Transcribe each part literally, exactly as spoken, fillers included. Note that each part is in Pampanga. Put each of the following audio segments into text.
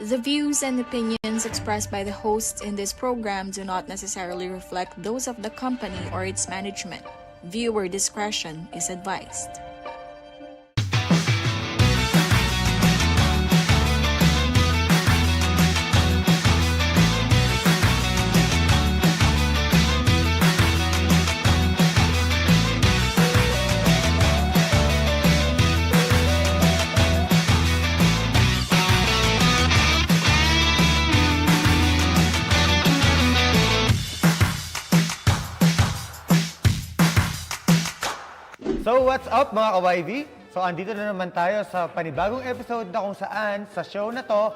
The views and opinions expressed by the hosts in this program do not necessarily reflect those of the company or its management. Viewer discretion is advised. So, what's up, mga ka-Y V? So, andito na naman tayo sa panibagong episode na kung saan sa show na 'to,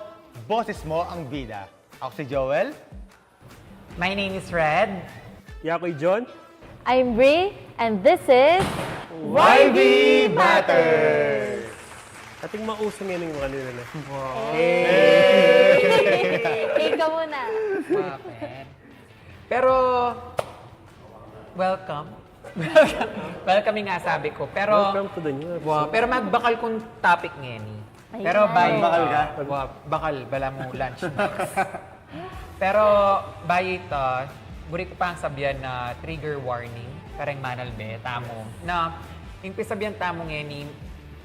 boses mo ang bida. Ako si Joel. My name is Red. Yakoy John. I'm Bree, and this is Y V Matters. Ating mauso ngeni ing makanini na. Wow. Hey! Ikaw muna. Bakit? Pero, welcome. Welcome nga, sabi ko. Pero, welcome to the new episode. Wow, pero magbakal kung topic ngeni. Ayun. Pero na. Bakal ka? Wow, bakal, balamu lunch. Pero, bayu ita, buri ku pang sabian na trigger warning, kareng manalbe tamu. Na, ing pisabian tamu ngeni,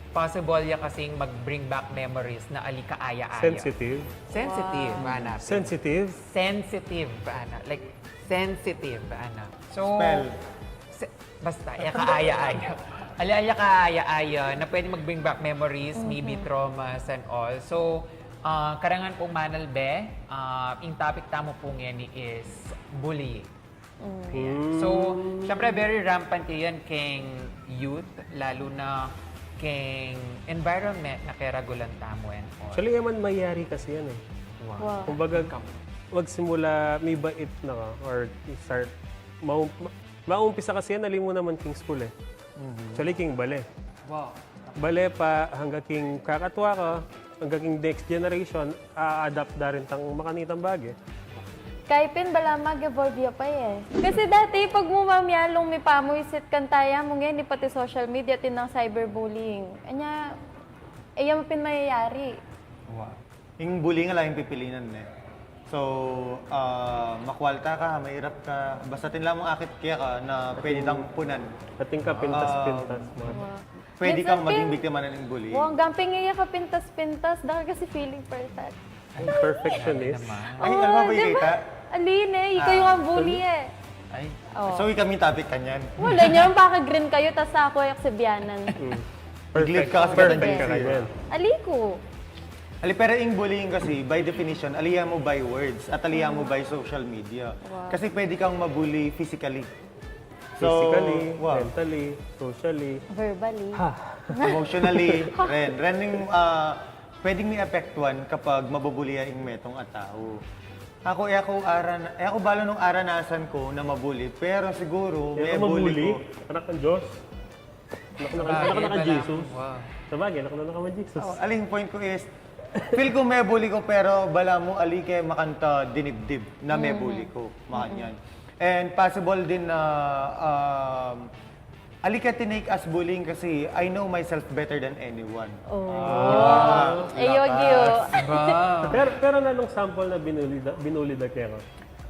possible ya kasing mag-bring back memories na ali ka aya-aya. Sensitive. Sensitive, wow. Ana. Sensitive? Sensitive, ana. Like, sensitive, ana. So, spell. Se-, basta, ya ka aya-aya. Ali, ali ka aya-aya na pwede mag-bring back memories, maybe traumas and all. So, ah, karangan pung manalbe, ah, ing topic tamu pu ngeni is bullying. Mm. Ayan. So, syempre, very rampant yan keng youth, lalu na keng environment na keragulan tamu and all. Actually, e man mayari kasi yan e. Wow. Wow. Kumbaga, magsimula, mibait na ka, or start, mau-, ma-, maumpisa kasi yan, ali mu naman king school e. Mhm. Actually, king bale. Wow. Bale pa, angga king kakatua ka, angga king next generation, a-adapt da rin tang makanitang bage. Kaya pin, balamu mag-evolve ya pa e. Kasi dati, pag mu mamialung mipamuisit kang taya mu, ngeni pati social media, atin nang cyberbullying. Anya, e ya mu pin mayayari. Wa. Ing bullying ala yang pipilinan, ne. So, ah, makwalta ka, mairap ka, basta atin lamang akit keka na pwede tang punan. Atin ka pintas-pintas, ah, mga. Wa. Pwede kang maging biktima na ning bullying. Minsan pin, wa, anggang pin iya ka pintas-pintas, dahil kasi feeling perfect. Perfectionist. Ay, ano ba, di ba? Kita? Alin e, ikaw yung ang bully e. Ay. Oh. So, ikami topic kanyan. Wala, nya, baka green kayo, tas ako ay aksibianan. Mm. Perfect. Perfect ka kasi perfect ka kanyan. Ali ku. Ali, pero ing bullying kasi, by definition, ali ya mu by words at ali ya mu by social media. Wow. Kasi pwede kang mabully physically. So, physically, wa, mentally, socially. Verbally. Ha. Emotionally, ren. Ren ing, ah, pwedeng miapektuan kapag mabubully ya ing metung a tau. Aku, e aku aran-, e aku balu nung aranasan ku na mabully, pero siguru mebully ku. Anak ng Diyos. Anak na, anak na ka Jesus. Sabagay, anak na ka Jesus. Oh, aling point ku is, feel ku mebully ku, pero balamu ali ke makanta dinibdib na mebully ku, makanyan. And possible din na, um, ali ke tinake as bullying kasi I know myself better than anyone. Oh. Ah, e, yogi, o. Lakas. Ba? Pero, pero nanung sample na binully da, binully da keka?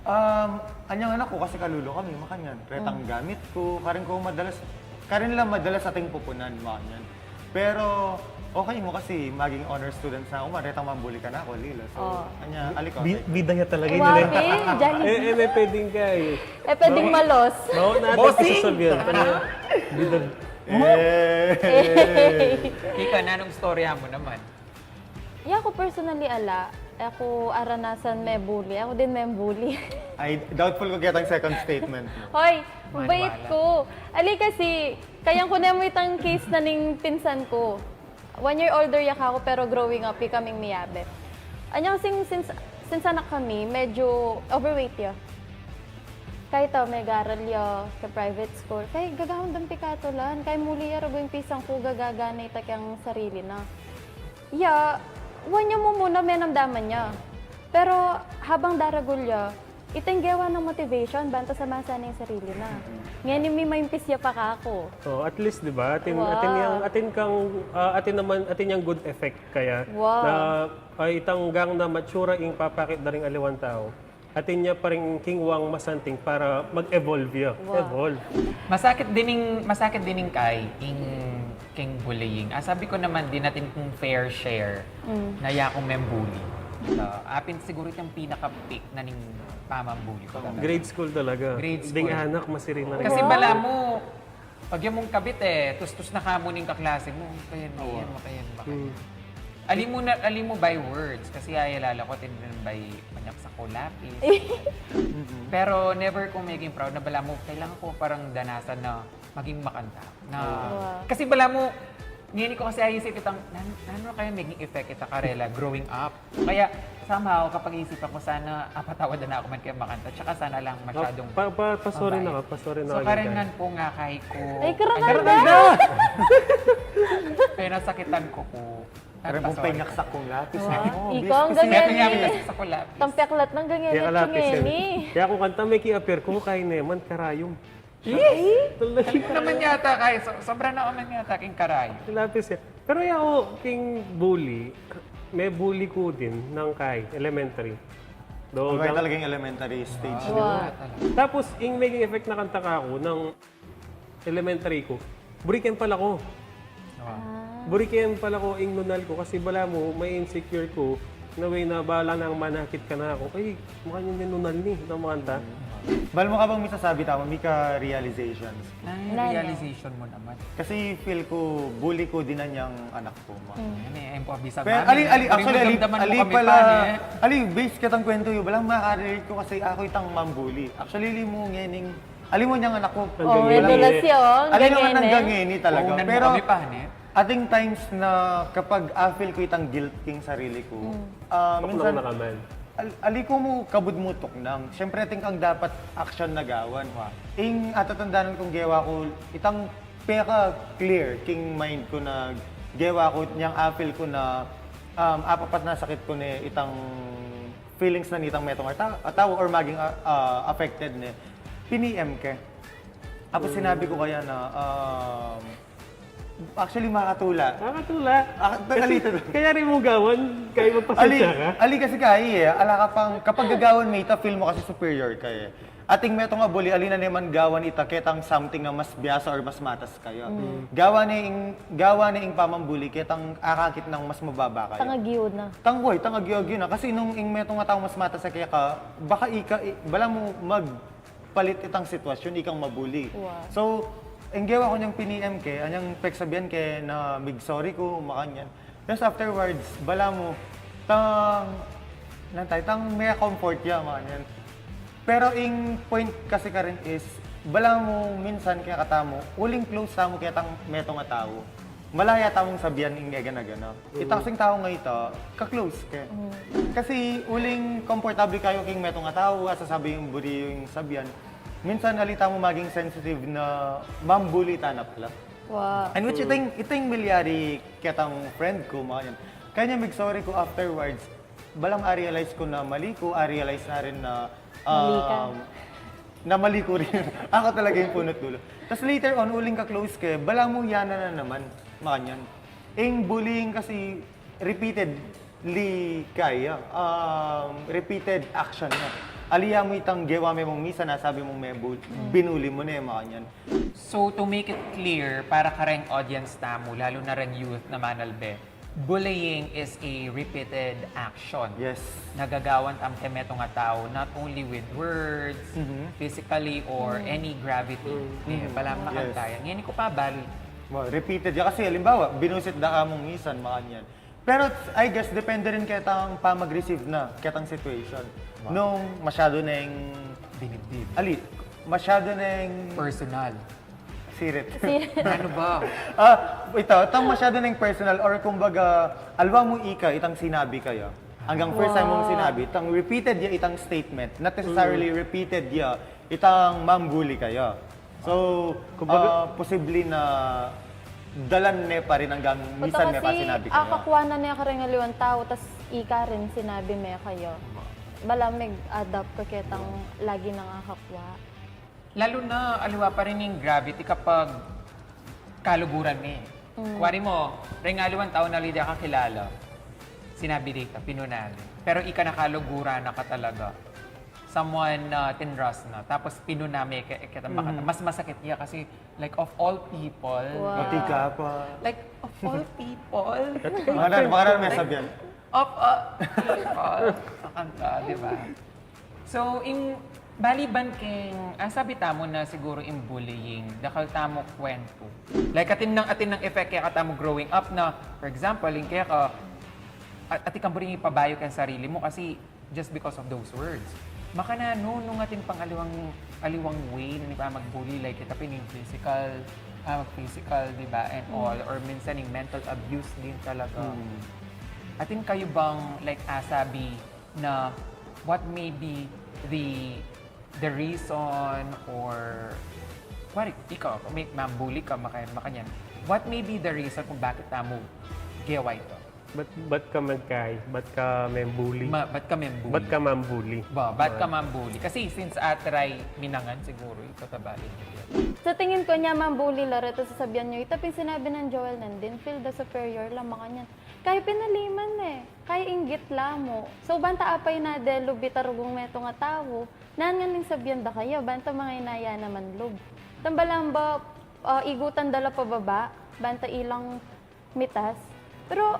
Um, anyang anak ku kasi kalulu kami, makanyan. Retang gamit ku, karin ku madalas, karin la madalas ating pupunan, makanyan. Pero, okay mu kasi maging honor student na aku, ma-, retang mambully kanaku, lila. So, anya, ali ku. Bi-, bida ya talaga yun, e. Wa, e, e, may pwedeng ka, e. E, pwedeng malos. Mau-, mau-, natin bossing! Sasabihan, ano? Bida. E. Ika, nanung istorya mu naman? Ya, aku personally, ala. Aku aranasan mebully. Aku din mebully. Ay, doubtful ku ketang second statement. Hoy, bait ku. Ali kasi, kayang ku ne mu itang case na ning pinsan ku. One year older ya kaku, pero growing up, ikaming miyabe. Anya kasing since, since anak kami, medyo overweight ya. Kaya ita, megaral ya, ka private school. Kaya gagawan dang pikatulan. Kaya muli ya, ragu ing pisan ku gagaganita keng sarili na. Ya, wa, nya mu muna menamdaman ya. Pero habang daragul ya, Itang gewa nang motivation, banta sa masa na ing sarili na. Ngeni mi maimpis ya pa kaku. So, at least, di ba? Atin, Wow. atin yang, atin kang, ah, atin naman, atin yang good effect kaya Wow. na, ay, itang gang na matsura ing papakit da ring aliwang tau. Atin ya pa ring kingwang masanting para mag-evolve ya. Wow. Evolve. Masakit din ing, masakit din ing kai, ing, king bullying. Ah, sabi ko naman din atin kung fair share Mm. na ya kung membuli. Ah, apin siguro itang pinaka-peak na ning pamambuli ko talaga. Grade school talaga. Grade Ding school. anak, masiring na rin. Kasi Wow. bala mu, pag yan mung kabit e, tustus na ka mu ning kaklase mu, kaya mo, Oo. yan, makayan, makayan. Hmm. Ali mu na, ali mu by words, kasi ay alala ko, tininan by manyak sa ko lapis. Pero never ko maging proud na bala mu, kailangan ko parang danasan na maging makanta. Na, Wow. kasi bala mu, ngeni ko kasi aisip itang, nan-, nanu kaya maging effect ita karela growing up. Kaya, somehow, kapag isipan ko sana, apatawad na aku man kaya makanta, tsaka sana lang masyadong Pa, pa, pa, sorry mabait. na ka, pa, sorry na So, ka, karengan Jai. po nga kay ko. Ay, karangan Ay, na! karangan na! Pinasakitan ko po. At Aray mong pasaway. pengaksak kong lapis. Wow. Oh, Ikaw, ang bis-, bis-, ganyan Kaya eh. nga, sa kulap. Tampeklat ng ganyan Kaya at kalapis yan. Ngeni. Kaya kung kanta, may kiapir ko, kaya naman, karayom. Yes! Talaga. Alam mo naman yata, kay so-, sobra na naman yata king karay. Lapis yan. Pero ya, o, king bully, may bully ko din ng kay elementary. Do, Ang gang- talagang elementary stage, Wow. di ba? Wow. Tapos, ing making effect na kanta ka ako ng elementary ko, buriken pala ko. Ah. Buriken pala ko ing nunal ko kasi bala mo, may insecure ko, na way na bala nang manakit ka na ako. Ay, mukha niyo din nunal ni, ito ang makanta. Bala mo ka bang misasabi tama, may ka realizations? Ay, Nana. realization mo naman. Kasi feel ko, bully ko din na niyang anak ko, ma. Mm. Yan eh, ayun po, bisag Pero namin ali, eh. ali, Pwede actually, ali, magdamdaman mo ali kami pala, pa, eh. ali, base kitang kwento yun, bala, makarelate ko kasi ako itang mambuli. Actually, ali mo ngening, ali mo niyang anak ko. Ang Oh, gangeni. ito na siya, oh. Ang Ali naman gangeni. ang gangeni talaga. Puhunan mo Pero, kami pa, ne? ating times na kapag afil ko itang guilt king sarili ko, Mm. ah, Tuknang minsan, na ka man. al-, ali ko mu kabud mu tuknang. Siyempre, ating kang dapat action na gawan. Wa. Ing atatandanan kong gewa ko, itang peka-clear king mind ko na gewa ko, niyang afil ko na, um, apapat na sakit ko ni itang feelings na nitang metung a ta-, a tau or maging, ah, ah, affected ni. Pini-M ke. Tapos sinabi ko kaya na, um, actually, makatula. Makatula. Ah, Kasi, dali, dali. kaya rin mo gawan, kaya Ali, mapasensya ka? ali kasi kaya eh, ala ka pang, kapag gagawan mo ita, feel mo kasi superior ka eh. Ating metung a buli, ali na naman gawan ita, ketang something na mas biyasa or mas matas kaya. Mm. Gawa na ing, gawa na ing pamambuli, ketang akakit ng mas mababa kaya. Tangagyo na. Tangway, tangagyo-agyo na. Kasi nung ing metung a tau mas matas kaya ka, baka ika, i-, bala mo magpalit itang sitwasyon, ikang mabuli. Wow. So, ing gewa ko niyang pini-M ke, anyang peksabian ke na mig-sorry ko, makanyan. Tapos afterwards, bala mo, tang, nantay, tang may comfort ya, makanyan. Pero ing point kasi karin is, bala mo minsan kaya katamu, uling close tamu kaya tang metung a tau. Malaya tamung sabian ing egana-gana. Mm. Ita kasing tau nga ita, ka-close ke. Mm. Kasi uling komportable kayu king metung a tau, asasabi ing buri ing sabian. Minsan ali tamu maging sensitive na mambuli tana pala. Wow. And which Mm. ita ing, ita ing milyari ketang friend ko, makanyan. Kanya mig-sorry ko afterwards. Bala ma-realize ko na mali ko, a-realize na rin na, Mali ka. um, na mali ko rin. Ako talaga yung punot dulo. Tas later on, uling ka-close ke, bala mo yana na naman, makanyan. Ing bullying kasi repeatedly kaya, um, repeated action na. Ali ya mo itang gewa me mung misa, nasabi mung me bu-, Mm. binuli mo na, makanyan. So, to make it clear, para kareng audience tamu, lalo na reng youth na manalbe, bullying is a repeated action. Yes. Nagagawan tam ke metung a tau, not only with words, Mhm. physically, or Mm. any gravity. Mm. Eh, Mhm. pala Yes. makantaya. Ngeni ko pa bali. Well, repeated ya kasi, halimbawa, binusit da ka mung misan, makanyan. Pero, I guess, depende rin ketang pamag-receive na, ketang situation. Wow. Nung masyado na yung Dinibdib. Ali, masyado na yung Personal. Sirit. Si- Ano ba? Ah, ito, itang masyado na yung personal or kumbaga, alwa mo ika, itang sinabi kaya. Hanggang first time mong Wow. sinabi, itang repeated ya itang statement, not necessarily Mm. repeated ya itang mambuli kaya. So, Kumbaga ah, posible na dalan ne pa rin hanggang Ito minsan me pa kasi, sinabi kaya. akakuanan ne kareng aliwang tau, tas ika rin sinabi me kaya. Balamu meg-adapt ka ketang lagi nang akakwa. Lalo na, aliwa pa rin ing gravity kapag kaluguran me. Kuwari mo, reng aliwang tau na ali da ka kilala. Sinabi da ita, pinuna me. Pero ika na kaluguran na ka talaga. Someone na tinrust na. Tapos pinuna me, ke, ke, mas masakit ya kasi, like, of all people. Wow. Mati ka pa. Like, of all people. Makanan, makanan me sabian. Of all people. Makanta, di ba? So, ing bali ban keng, ah, sabi tamu na siguro ing bullying, dakal tamu kwentu. Like, atin nang, atin nang effect kaya katamu growing up na, for example, ing kaya ka, at, atin kang buring ipabayu keng sarili mu kasi just because of those words. Makananu, nung atin pang aliwang, aliwang way na mag-bully, like, ita pin ing physical, ah, physical, di ba, and all, or minsan ing mental abuse din talaga. Atin kayu bang, like, asabi na what may be the the reason or what ikaw, may mambuli ka, maka, makanyan. What may be the reason kung bakit tamu gewa ito? Ba't, ba't ka magkay? Ba't ka membuli? Ma, ba't ka membuli? Ba't ka mambuli? Ba, ba't ka mambuli? Kasi since atry minangan siguro, ito tabali. Sa tingin ko niya, mambuli la reta sasabian nyo, ita pin sinabi nang Joel nandin, feel the superior la, makanyan. Kaya pinaliman eh. Kaya inggit la mu. So, banta apay na de lub ita rugung metung a tau. Nanu ngan ing sabian da kaya, banta mangainaya naman lub. Tambalang ba, ah, igutan da la pababa, banta ilang mitas. Pero,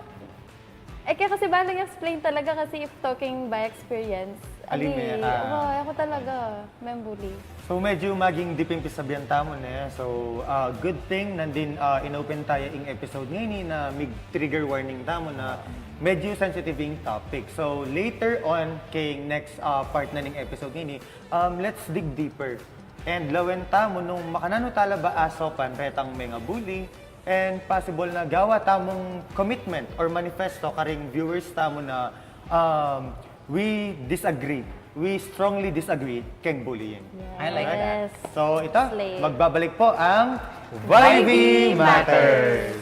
eh, kaya kasi baling explain talaga kasi if talking by experience, Ali me, ah. Wow, ako talaga, membuli. So medyo maging deep ing pisabian tamu, ne? So, ah, good thing nandin, ah, inopen taya ing episode ngeni na mig trigger warning tamu na medyo sensitive ing topic. So later on, keng next, ah, part na ning episode ngeni, um, let's dig deeper. And lawen tamu nung makananu tala ba asopan retang mengabuli, and possible na gawa tamung commitment or manifesto karing viewers tamu na, um, we disagree. We strongly disagree keng bullying. I like that. Yes. So, ita, Slay. Magbabalik po ang Vibey Matters.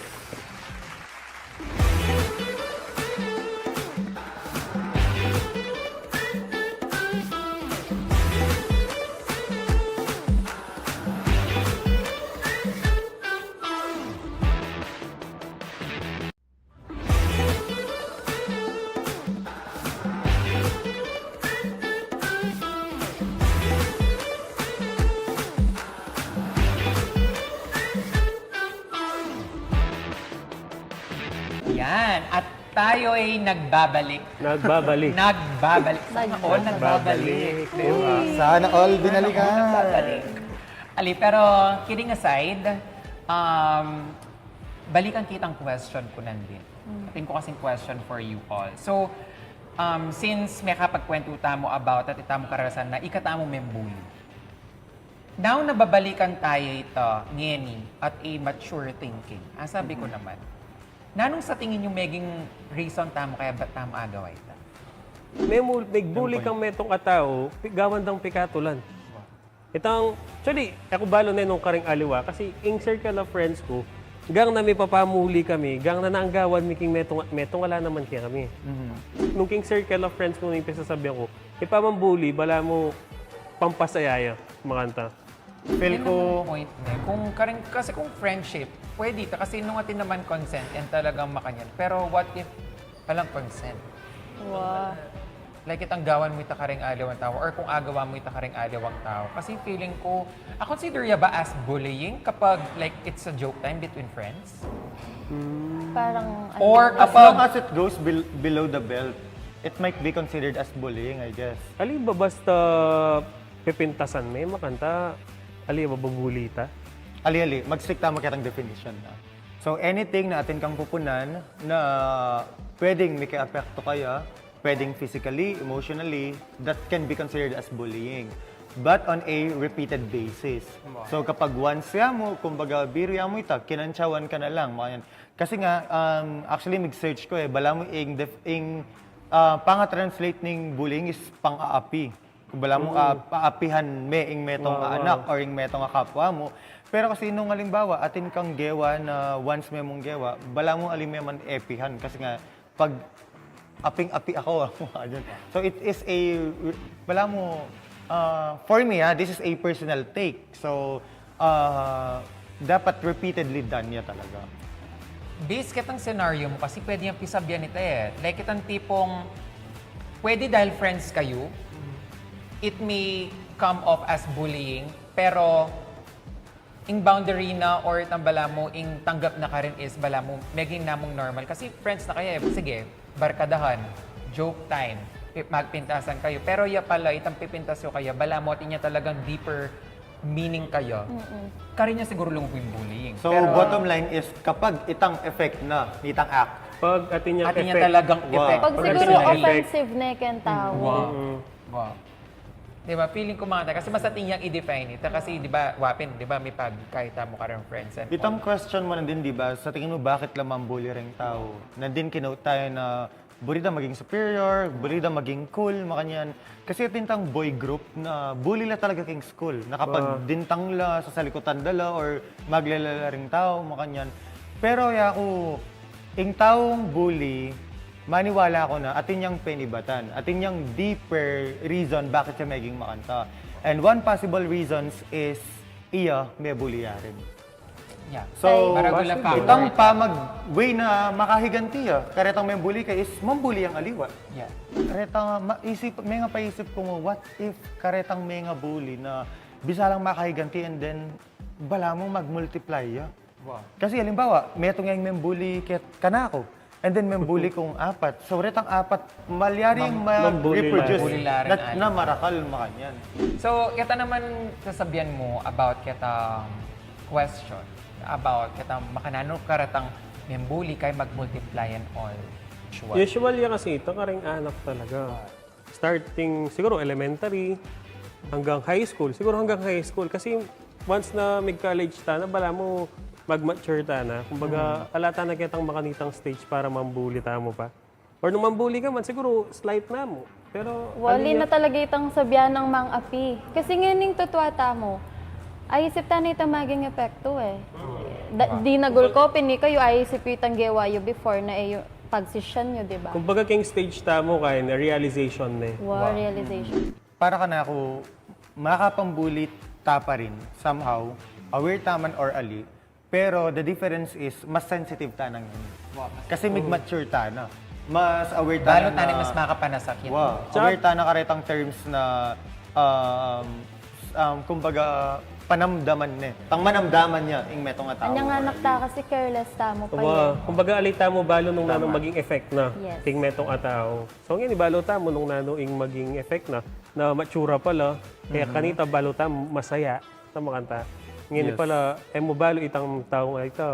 Yan. At tayo ay nagbabalik. Nagbabalik. Nagbabalik. Sana all nagbabalik. Di ba? Sana all binalikan. Nagbabalik. Ali, pero kidding aside, um, balikan kitang question ku nandin. Atin ku kasing question for you all. So, um, since mekapagkwentu tamu about at itamu karanasan na ikatamu membuli. Now, nababalikan taya ita ngeni at a mature thinking. Asabi ku naman, nanung sa tingin yu meging reason tamu kaya ba't tamu agawa ita? May mul-, may bully kang metung a tau, pi-, gawan dang pikatulan. Itang, actually, aku balu ne nung karing aliwa, kasi ing circle of friends ku, gang na mipapamuli kami, gang na nanggawan mi king metung, metung ala naman kami. Nung king circle of friends ku, nung pisasabian ku, ipamambuli, balamu pampasaya ya, makanta. Feel Yan ko, ang point ne. Kung karing, kasi kung friendship, pwede ita kasi nung atin naman consent and talagang makanyan. Pero what if walang consent? Wow. Like, itang gawan mu ita karing aliwang tau or kung agawan mu ita karing aliwang tau. Kasi feeling ko, a consider ya ba as bullying kapag, like, it's a joke time between friends? Parang, Or ano, as kapag long as it goes bel- below the belt, it might be considered as bullying, I guess. Ali ba basta pipintasan me, makanta, ali ba babuli ta? Ali-ali, mag-stick tamu ketang definition na. So anything na atin kang pupunan na pwedeng miki-apekto kaya, pwedeng physically, emotionally, that can be considered as bullying. But on a repeated basis. So kapag once ya mu, kumbaga, biru ya mu ita, kinantsawan ka na lang, mga yan. Kasi nga, um, actually, mig-search ko eh, balamu ing, def- ing ah, panga-translate ning bullying is pang-aapi. Balamu, ah, paapihan me ing metung a anak or ing metung a kapwa mu. Pero kasi nung halimbawa, atin kang gewa na once me mung gewa, balamu ali me man epihan. Kasi nga, pag aping-api ako, mga ganyan. So it is a, balamu, ah, for me, ah, this is a personal take. So, ah, dapat repeatedly done ya talaga. Base ketang senaryo mu kasi pwede yang pisabyan ita eh. Like itang tipong, pwede dahil friends kayo, it may come off as bullying, pero ing boundary na or itang balamu, ing tanggap na karin is balamu, meging namung normal. Kasi friends na kayo eh. Sige, barkadahan, joke time, pi-, magpintasan kayo. Pero ya pala, itang pipintas yu kaya, balamu, atin ya talagang deeper meaning kaya. Karin ya siguro lumubu ing bullying. So, Pero, bottom line is, kapag itang effect na, nitang act, Pag atin yang atin ya effect. talagang Wow. effect. Pag Pag siguro sinabi. Offensive na yung tao. Wow. Wow. Di ba? Feeling ko mga tayo. Kasi mas atin yang i-define ita. Kasi di ba, wapin, di ba, may pagkaita mu karing friends and Itang all. Question mu nandin, di ba? Sa tingin mu, bakit la mambuli ring tao? Nandin kinote tayo na buri da maging superior, buri da maging cool, makanyan. Kasi itintang boy group na bully la talaga king school. Nakapagdintang la, sasalikutan da la, or maglala la ring tao, makanyan. Pero ya ku, ing taung bully, maniwala ku na atin yang penibatan, atin yang deeper reason bakit siya meging makanta. And one possible reasons is iya mebuli ya rin. Yeah. So, Maragul a factor. itang pamag-way na makahiganti ya karetang membuli ka is mambuli yang aliwa. Yeah. Karetang, ma- isip, menga paisip ku mu, what if karetang menga bully na bisa lang makahiganti and then balamu mag-multiply ya? Wow. Kasi halimbawa, metung yang membuli ket kanaku. And then membuli kung apat. So, retang apat, malyari Mam- ma- mambuli reproduce Mambuli la rin, na, ano. na marakal makanyan. So, keta naman sasabyan mu about keta question, about keta makananu karetang membuli kay mag-multiply and all. Sure. Usual ya kasi ita karing anak talaga. Starting, siguro elementary, hanggang high school. Siguro hanggang high school. Kasi once na mag-college ta na, balamu mag-mature ta na. Kumbaga, ala ta na ketang makanitang stage para mambuli tamu pa. Or nung mambuli ka man, siguro slight na mu. Pero, Wali ano na ya- talaga itang sabyan ng mang api. Kasi ngayon yung tutwa tamu, ay isip ta na itang maging epekto eh. Da, di nagul ko, pini kayo, ay isip yung itang gewa yu before na eh, yung pagsisyan yu, di ba? Kumbaga, king stage tamu, kaya na realization na eh. Wow, realization. Para kanaku, makapambuli ta pa rin, somehow, aware ta man or ali, pero the difference is, mas sensitive ta na ngayon. Kasi mig-mature ta na. Mas aware ta Balo na. ta na mas makapanasakit. Wow. Aware ta na karetang terms na, um, um, kumbaga, panamdaman ne. Tang manamdaman ya, ing metung a tau. Anyang anak ta kasi careless tamu pa Wa, yun. Kumbaga, ali tamu balo nung nanung Tama. Maging effect na. Yes. King metung a tau. So, ngayon, balo tamu nung nanung ing maging effect na, na mature pala. Kaya kanita balo tamu masaya sa makanta. Ngayon Yes. pala, e mu balo itang tau nga ita,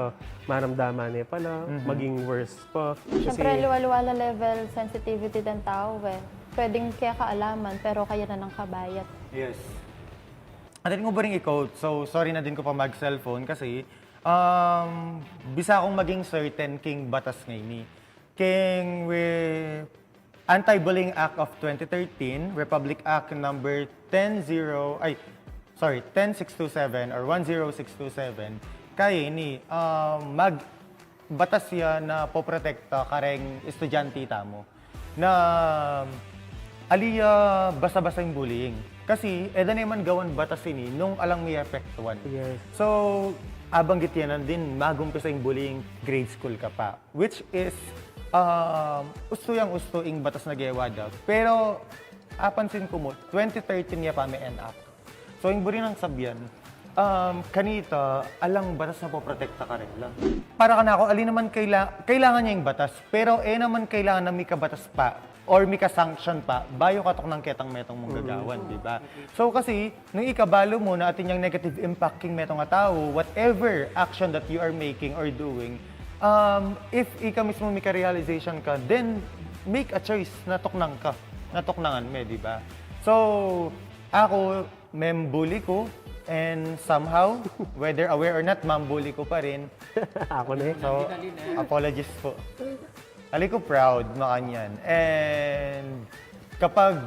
manamdaman ne pala, maging worse pa. Kasi, Siyempre, liwa-liwa la level sensitivity den tau eh. Pwedeng kaya kaalaman, pero kaya na ng kabayat. Yes. Atin ku pa rin i-quote, so sorry na din ku pa mag-cellphone kasi, um, bisa kung maging certain king batas ngeni. King wi-, Anti-Bullying Act of twenty thirteen, Republic Act number ten zero, ay, sorry, ten six two seven or one zero six two seven, kaya ini, um, mag-, batas ya na poprotekta kareng estudyante tamu. Na ali ya basa-basa ing bullying. Kasi, e da ne man gawan batas ini nung alang mi epektuan. Yes. So, abanggit ya nandin, magumpisa ing bullying grade school ka pa. Which is, um, ustu yang ustu ing batas na gewa da. Pero, apansin ku mu, twenty thirteen ya pa me-enact. So, ing buri nang sabyan, um, kanita, alang batas na poprotekta karela. Para kanaku, ali naman kaila-, kailangan ya ing batas, pero e naman kailangan na mika batas pa or mika sanction pa bayu katuknang ketang metung mung gagawan, di ba? So, kasi, nung ika balu mu na atin yang negative impact king metung a tau, whatever action that you are making or doing, um, if ika mismu mika realization ka, then make a choice na tuknang ka, na tuknangan me, di ba? So, aku, membuli ku, and somehow, whether aware or not, mambuli ku pa rin. Ako na eh. So, apologies po. Ali ku proud, makanyan. And kapag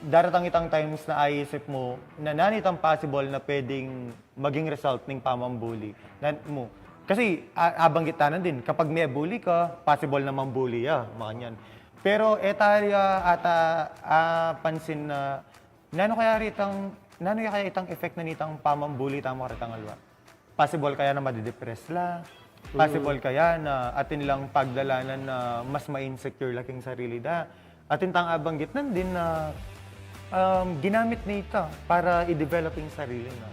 daratang itang times na aisip mu, na nanitang possible na pwedeng maging result ning pamambuli na mu. Kasi, a-, abanggit ta na din, kapag mebuli ka, possible na mambuli ya, makanyan. Pero e tayu ata, ah, pansin na nanu kaya ritang, nanu ya kaya itang effect na nitang pamambuli tamu karetang aliwa? Possible kaya na madidepress la, possible kaya na atin lang pagdalanan na mas ma-insecure la king sarili da. Atin tang abanggit nandin na, um, ginamit na ita para i-develop ing sarili na.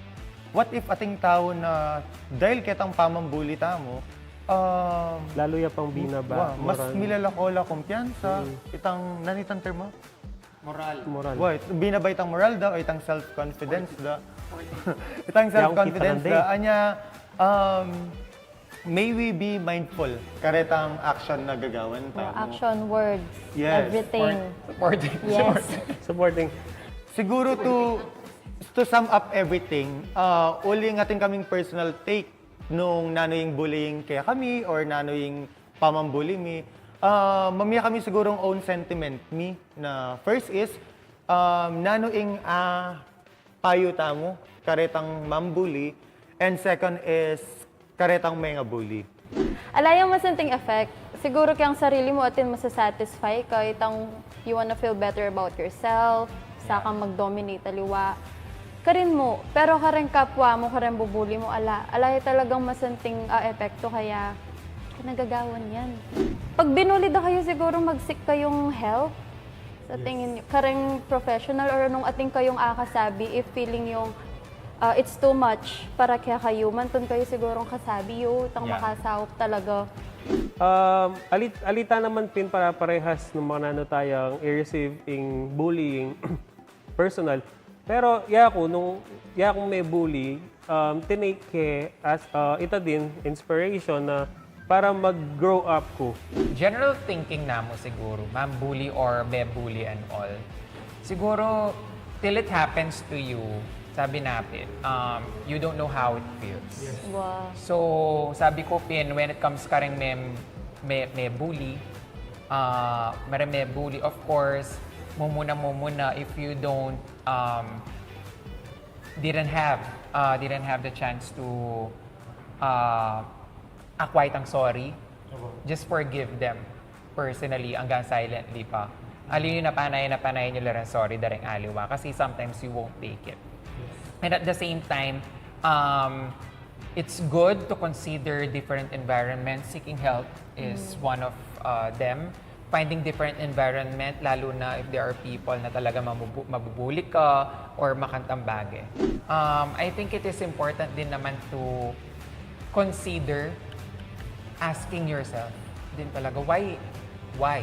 What if ating tau na dahil ketang pamambuli tamu, um, Lalu ya pang binaba. wa, mas Moral. Milalako la kumpiyansa, itang, nanu itang termo? Moral. Moral. Wa, binaba itang moral da, o itang self-confidence da. Itang Yaw, self-confidence kita da. Anya, um, may we be mindful karetang action na gagawan tamu. Action, words, Yes. everything. Supporting. Yes. Supporting. Siguro to, to sum up everything, ah, uling atin kaming personal take nung nanu ing bullying kaya kami or nanu ing pamambuli mi. Ah, mamia kami sigurong own sentiment mi na first is, um, nanu ing, ah, payu tamu karetang mambuli, and second is karetang mengabuli. Ala yang masanting effect. Siguro kayang sarili mu atin masasatisfy ka, itang you wanna feel better about yourself, saka mag-dominate aliwa. Karin mu, pero kareng kapwa mu, kareng bubuli mu, ala, ala ya talagang masanting, ah, epekto kaya nagagawan yan. Pag binuli da kayu, siguro mag-seek kayung help. Sa tingin yu, kareng professional or nung atin kayung akasabi, if feeling yung, ah, it's too much para kaya kayu, mantun kayu sigurong kasabi yu, tang Yeah. makasaup talaga. Um, alit, alita naman pin para parehas nung mga nanu tayang i-receive ing bullying personal. Pero yaku, nung yaku me-bully, um, tinake ke as, uh, ita din, inspiration na para mag-grow up ku. General thinking namu siguro, mambuli or me-bully and all. Siguro, till it happens to you, sabi napin, um, you don't know how it feels. Wow. So, sabi ku pin, when it comes kareng me, me, me-bully, uh, kareng me-bully, of course, mumuna, mumuna, if you don't, um, didn't have, uh, didn't have the chance to, uh, acquire ang sorry, just forgive them personally, hanggang silently pa. Aliwa na panay na panay nyo lang sorry da reng aliwa kasi sometimes you won't take it. And at the same time, um, it's good to consider different environments. Seeking help is one of, uh, them. Finding different environment, lalo na if there are people na talaga mabubu- mabubuli ka or makantambage. Um, I think it is important din naman to consider asking yourself din talaga, why? Why?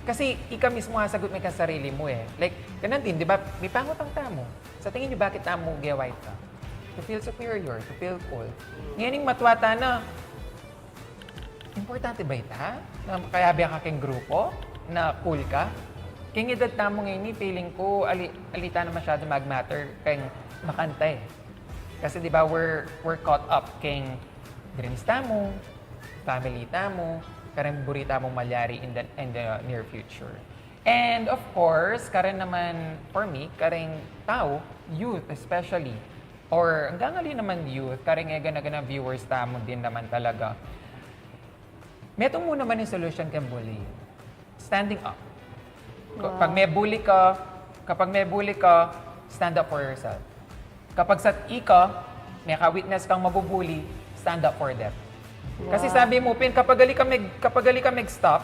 Kasi ika mismu asagot me kang sarili mu eh. Like, ganan din, di ba? Mipangutang tamu. Sa tingin nyo, bakit tamu gewa ita? To feel superior, to feel cool. Ngayon, yung matwa ta na, importante ba ita? Na makayabe ka keng grupo? Na cool ka? Keng edad tamu ngeni, feeling ku, ali, alita na masyado mag-matter keng makanta eh. Kasi di ba, we're, we're caught up keng dreams tamu, family tamu, kareng buri tamung malyari in the, in the near future. And of course, karen naman, for me, kareng tau, youth especially, or hanggang ali naman youth, kareng e gana-gana viewers tamu din naman talaga. Metung mu naman ing solusyon keng bullying. Standing up. Kapag me-bully ka, kapag me-bully ka, stand up for yourself. Kapag sa ika, meka-witness kang mabubuli, stand up for them. Kasi sabi mu pin, kapag ali ka meg, kapag ali ka meg-stop,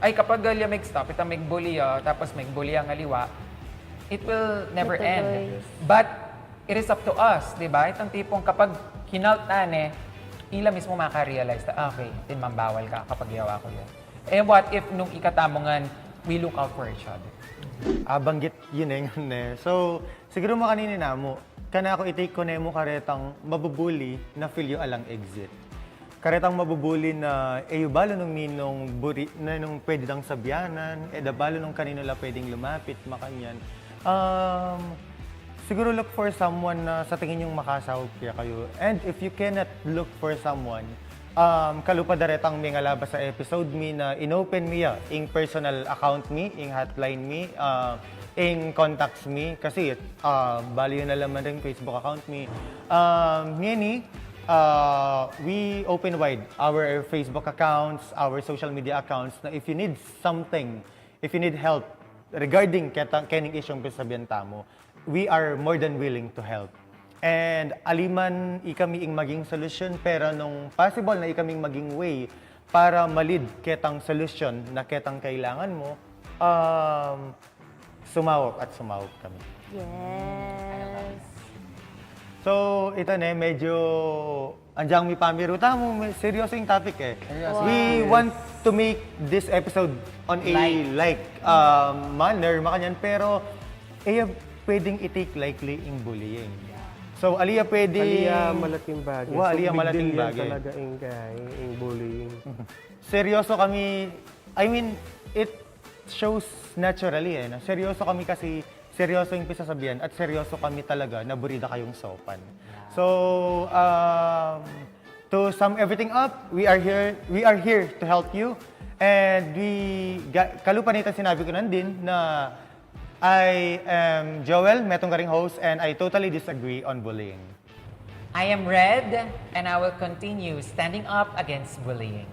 ay, kapag ali ka meg-stop, itang meg-bully, ah, tapos meg-bully ang aliwa, it will never end. But it is up to us, di ba? Itang tipong kapag hinalt na ne, ila mismu maka-realize na, "Ah, okay, atin mang bawal ka kapag yawa ku yan." And what if nung ika tamu ngan, we look out for each other? Abanggit yu ne ngan ne. So, siguro makanini namu, kanaku i-take ku ne mu karetang mabubuli na feel yu alang exit. Karetang mabubuli na e yu balu nung ninung buri, ninung pwede dang sabyanan, e da balu nung kaninu la pwedeng lumapit, makanyan. Um, siguro look for someone na sa tingin yung makasaup kekayu. And if you cannot look for someone, um, kalupa da retang mengalaba sa episode mi na inopen mi ya, ing personal account mi, ing hotline mi, ah, ing contacts mi, kasi, ah, balu yu na la man ring Facebook account mi. Um, ngeni, uh, we open wide our Facebook accounts, our social media accounts, na if you need something, if you need help regarding keta, kening isyung pisasabian tamu, we are more than willing to help. And ali man ikami ing maging solusyon, pero nung possible na ikaming maging way para ma-lead ketang solusyon na ketang kailangan mu, um, sumaup at sumaup kami. Yes. So, ita ne, medyo anjang mi pamiru tamu, me-, seryoso ing topic e. Seryoso. We want to make this episode on a Light. light, um, manner, makanyan, pero e ya pwedeng i-take lightly ing bullying. So, ali ya pwedeng... Ali ya malating bagay. Wa, So, ali ya big malating deal yan bagay. Talaga ing, kay, ing bullying. Seryoso kami, I mean, it shows naturally e. No? Seryoso kami kasi, seryoso ing pisasabian at seryoso kami talaga na buri da kayung saupan. So, um, to sum everything up, we are here, we are here to help you. And we, ga- kalupa nita sinabi ku na din na I am Joel, metung karing host, and I totally disagree on bullying. I am Red, and I will continue standing up against bullying.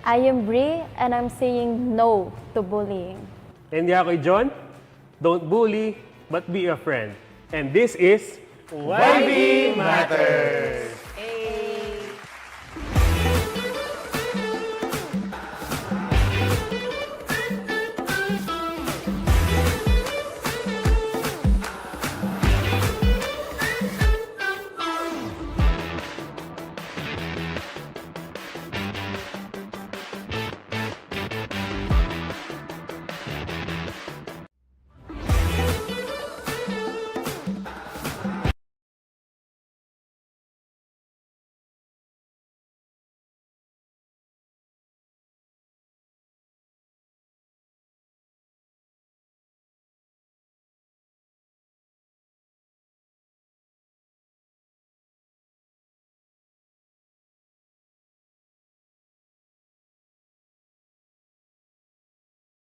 I am Bree, and I'm saying no to bullying. And yaku i John, don't bully, but be a friend. And this is Y B Matters!